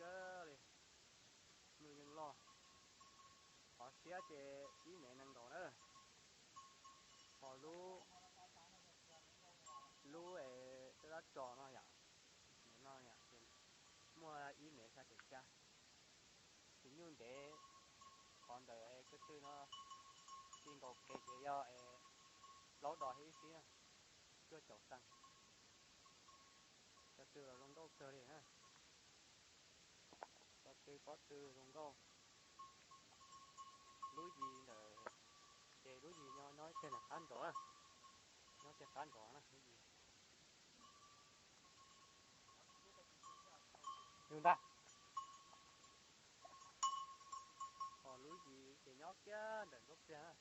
kawg li. Nyuj yeej loj. Qhov siab ces ib mev nees nkaum na. Ho lub, lub es dab tso no yom, no yom, ces muaj ib mev xya caum xya. Ces nyuj ntev qhov ntawd ko tw no, tsis nkaum kev ces yog plaub dos ib xib na, cuaj caum xees. Ko tw los zoo nkauj kawg li na. Ko tw pob tw zoo nkauj. Lub yis ntawm, ces lub yis nyob nyob kiag ntawm qab nrov, nyob kiag qab nrov na lub yis. Yus ntag. Ho lub yis ces nyob kiag ntawm nruab pliag na.